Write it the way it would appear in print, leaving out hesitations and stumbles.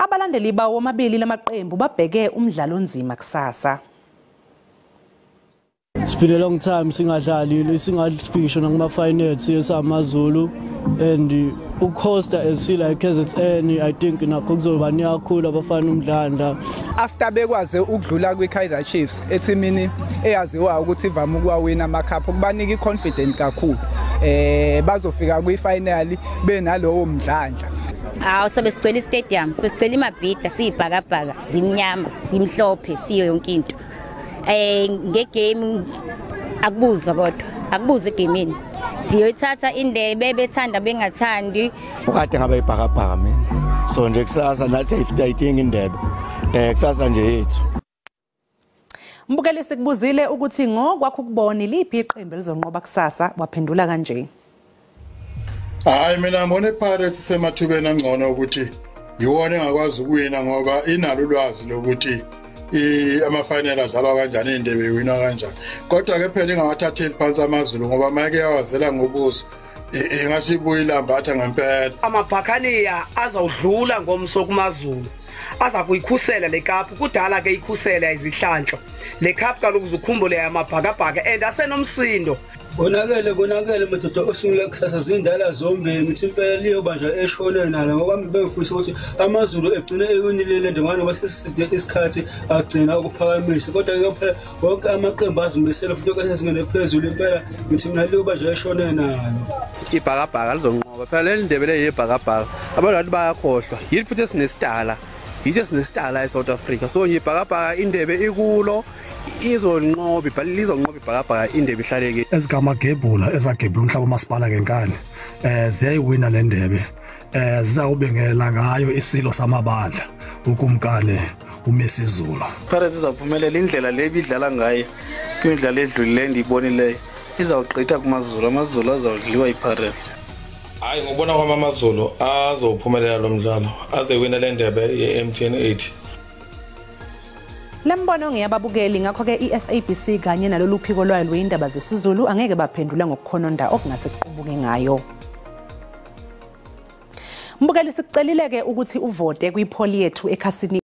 Abalandeli bawo amabili lamaqembu babheke umdlalo onzima kusasa. It's been a long time singadlali, singadlali nakuma-finals siyesamaZulu and uku-hosta esila i-KZN, I think nakho kuzoba kakhulu abafana umdlandla. After bekwaze ukudlula kwi-Kaizer Chiefs, ethimini eyaziwa ukuthi ivame ukuwawina ama-cup, kubanika i-confident kakhulu. Bazofika kwi-final benalowo mdlandla. Awu, sobe sigcwele i-stadium, sobe sigcwele iMabhida, siyibhakabhaka, simnyama, simhlophe, siyo yonke into. Nge-game akubuzwa, kodwa akubuzwa egameni. Siyoyithatha indebe, bethanda bengathandi. Ukade ngabe ibhakabhaka mina. So nje kusasa nathi ayidinga indebe. Kusasa nje yethu. Mbukeli, sikubuzile ukuthi ngokwakho ukubona liphi iqembu elizonqoba kusasa, waphendula kanje. Hayi, mina ngibona iPirates semathubeni angcono ukuthi yiwona engakwazi ukuwina ngoba inalo ulwazi lokuthi ama-final adlalwa kanjani, indebe iwinwa kanjani. Kodwa-ke phela ingawathatheli phansi AmaZulu ngoba make yawazela ngobuso ingasho ibuye ilambatha ngempela. Amabhakhaniya azawudlula ngomso kumaZulu, aza kuyikhusela le cup. Kudala ke ikhusela izihlanhlo le cup kaloku, uzukhumbule amabhakabhaka and asenomsindo. Konakele, konakele madoda, osungule kusasa zindala zombili. Ngithi impela liyobanjwa eshoneni nalo. Ngokwami bengifisa ukuthi AmaZulu egcine ewinile le ndebe ngoba seside isikhathi agcina ukuphakamisa, kodwa-ke phela wonke amaqembu azimisele futhi asezingene phezulu. Impela ngithi mina liyobanjwa eshoneni nalo. Ibhakabhaka lizonqoba phela le ndebe le yebhakabhaka. Abantu bayakhohlwa yini futhi esinesitala, yithi esinesitala eSouth Africa. So nje ibhakabhaka indebe ikulo, izonqoba, lizonqoba ibhakabhaka, indebe ihlaleke. Ezikamagebhula ezagebhula umhlaba umasipala ngenkani ziyayiwina le ndebe, zizawubengela ngayo isilo samabandla ukumkane uMisizulu. Pirates izawuphumelela indlela le ibidlala ngayo kwimidlalo edlulileyo endiyibonileyo. Izawugqitha kumaZulu, AmaZulu azawudliwa yiPirates. Hayi, ngokubona kwami AmaZulu azowuphumelela lo mdlalo, azewina le ndebe ye-MTN 8. Lembono ngeyababukeli, ngakho-ke i-SABC kanye nalolu phiko lwayo lweyindaba zesiZulu angeke baphendula ngokukhononda okungase kuqubuke ngayo. Mbukeli, sikucelile-ke ukuthi uvote kwi-poll yethu ekhasini.